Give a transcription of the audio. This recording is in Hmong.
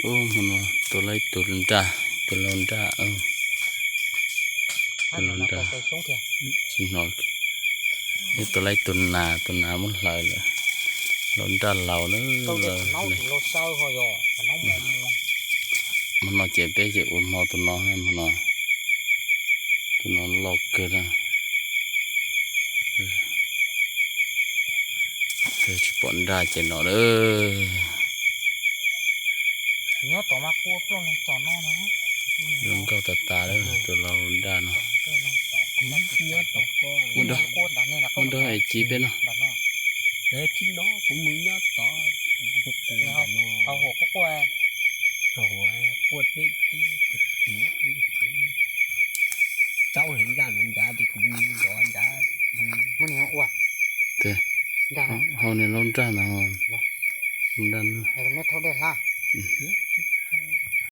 Ub, hmo no tua lawm ib tug nraj, tus lau nraj, tus lau nraj. Tsis hnov, tua lawm ib tug nas, tus nas muab hlawv lawm. Lau nraj laus na. Hmo no ces peb ces ua hmo tus no, hmo no, tus no loj kawg na. Tsis pom nraj ces no lawm. Zoo nkauj tas tas lawm tus lau nraj no. Muab nrog es ci peb no. Hau niag lau nraj no, nraj no.